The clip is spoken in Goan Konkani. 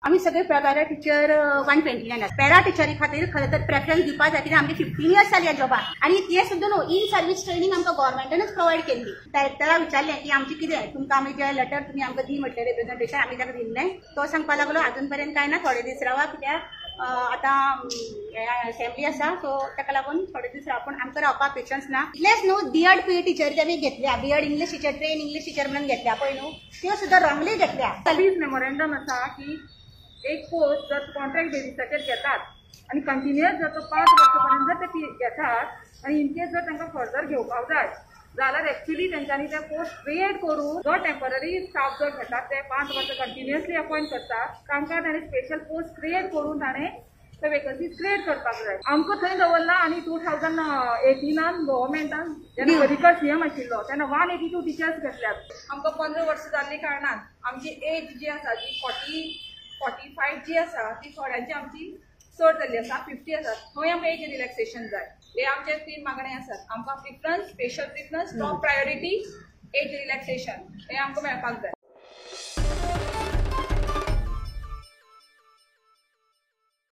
आमी सगळे पॅरा टिचर 129. पॅरा टिचरी खातीर खरें तर प्रेफरन्स दिवपाक जाय, कित्याक आमचे 15 इयर्स जाली ह्या जॉबाक आनी ते सुद्दां न्हू, इन सर्वीस ट्रेनींग आमकां गव्हर्मेंटानूच प्रोवायड केल्ली. डायरेक्टराक विचारलें की आमचें कितें, तुमकां आमी जे लेटर तुमी आमकां दी म्हटलें, रिप्रेझेंटेशन आमी ताका दिल्लें. तो सांगपाक लागलो, अजून पर्यंत कांय ना, थोडे दीस रावा, कित्याक आतां असेंब्ली आसा, सो ताका लागून थोडे दीस राव. पूण आमकां रावपाक पेशन्स ना. इतलेंच न्हू, बीएड पी टिचर आमी घेतल्या, BEd English teacher, train English teacher म्हणून घेतल्या पळय न्हू, त्यो सुद्दां रॉंगली घेतल्या. सर्वीस मेमोरेंडम आसा की एक पोस्ट जर कॉन्ट्रॅक्ट बेसिसाचेर घेतात आनी कंटिन्युअस जर तो 5 वर्सां पर्यंत जर ते घेतात आनी इनकेस जर तांकां फर्दर घेवपाक जाय जाल्यार एक्चुली तेंच्यांनी ते पोस्ट क्रिएट करून जो टेम्पररी स्टाफ जो घेतात ते 5 वर्सां कंटिन्युअसली अपॉयंट करतात, तांकां ताणें स्पेशल पोस्ट क्रिएट करून ताणें ते वेकन्सी क्रिएट करपाक जाय. आमकां थंय दवरला आनी 2018नान गव्हर्मेंटान जेन्ना पर्रीकर सीएम आशिल्लो तेन्ना 182 टिचर्स घेतल्यात. आमकां 15 वर्सां जाल्ली कारणान आमची एज जी आसा, जी 40, 45 जी आसा, ती थोड्यांची आमची चड जाल्ली आसा, 50 आसा. थंय आमकां एज रिलॅक्सेशन जाय. हे आमचे तीन मागणे आसात आमकां: preference, special preference, top priority, age relaxation, हे आमकां मेळपाक जाय.